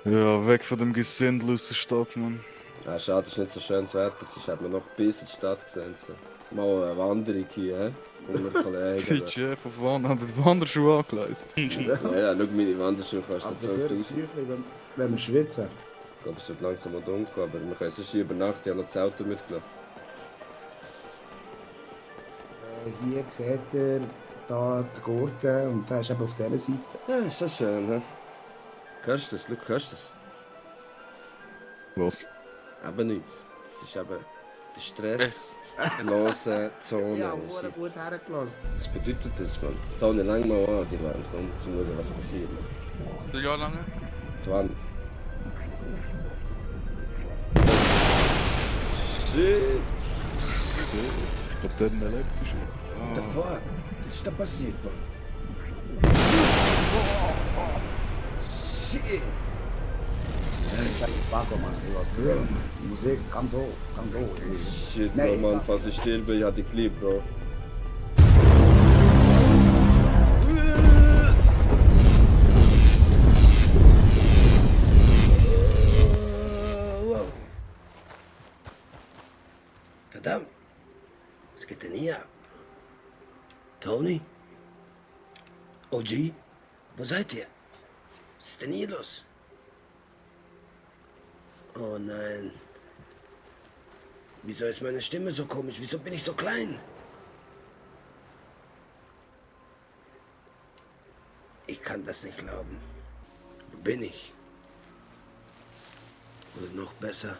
Ja, weg von dem Gesindel aus der Stadt, Mann. Ja, schade, es ist nicht so schönes Wetter, sonst hätte man noch bis in die Stadt gesehen. So. Mal eine Wanderung hier, hä? Unter Kollegen. Sieht Chef auf hat die Wanderschuhe angelegt. Ja, schau, meine Wanderschuhe kosten Aber dafür 12'000. wenn wir schwitzen. Ich glaube, es wird langsam mal dunkel, aber wir können sonst hier übernachten. Ich habe noch das Auto mitgenommen. Hier seht ihr da die Gurte und da ist eben auf dieser Seite. Ja, ist das schön, hä? Hörst du das? Schau, hörst du das? Was? Eben nichts. Das ist eben die stresslose Zone. Ja, weisst du. gut hergelassen. Was bedeutet das, Mann? Toni, lang mal an, die Wand, komm, zum schauen, was passiert. Wie lange? Die Wand. Shit! Ich glaub, der hat einen elektrischen. What the fuck? Was ist da passiert, Mann? Shit! Warte mal, ja, Musik, kann da. Shit, Nein, Bro, Mann, falls ich sterbe, ich hatte dich lieb, Bro. Verdammt! Was geht denn hier ab? Tony? OG? Wo seid ihr? Was ist denn hier los? Oh nein. Wieso ist meine Stimme so komisch? Wieso bin ich so klein? Ich kann das nicht glauben. Wo bin ich? Oder noch besser,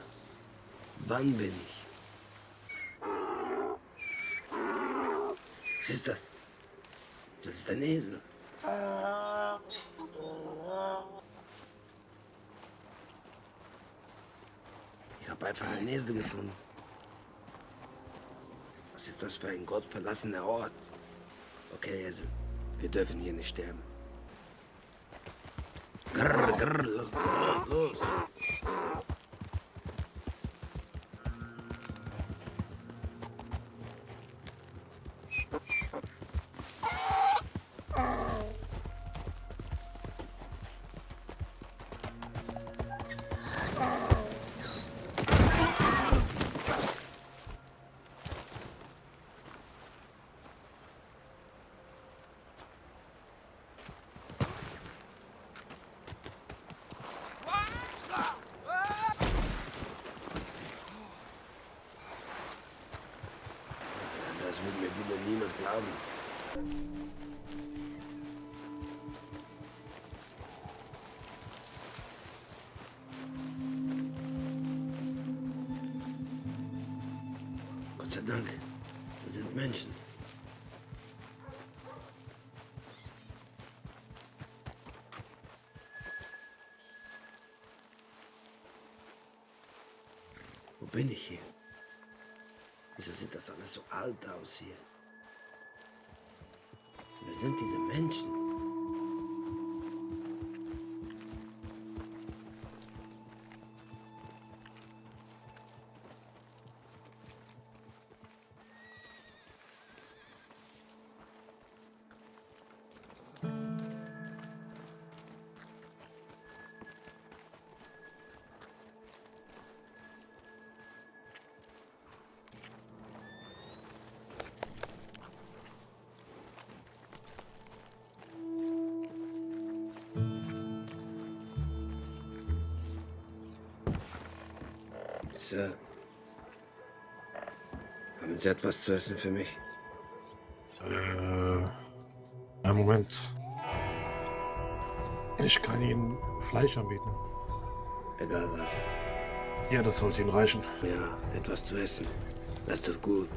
wann bin ich? Was ist das? Das ist ein Esel. Ich habe einfach einen Esel gefunden. Was ist das für ein gottverlassener Ort? Okay, Esel, wir dürfen hier nicht sterben. Grrr, grrr, los, los. Das wird mir wieder niemand glauben. Gott sei Dank, das sind Menschen. Wo bin ich hier? Wieso sieht das alles so alt aus hier? Wer sind diese Menschen? Sir, haben Sie etwas zu essen für mich? Einen Moment. Ich kann Ihnen Fleisch anbieten. Egal was. Ja, das sollte Ihnen reichen. Ja, etwas zu essen. Das ist gut.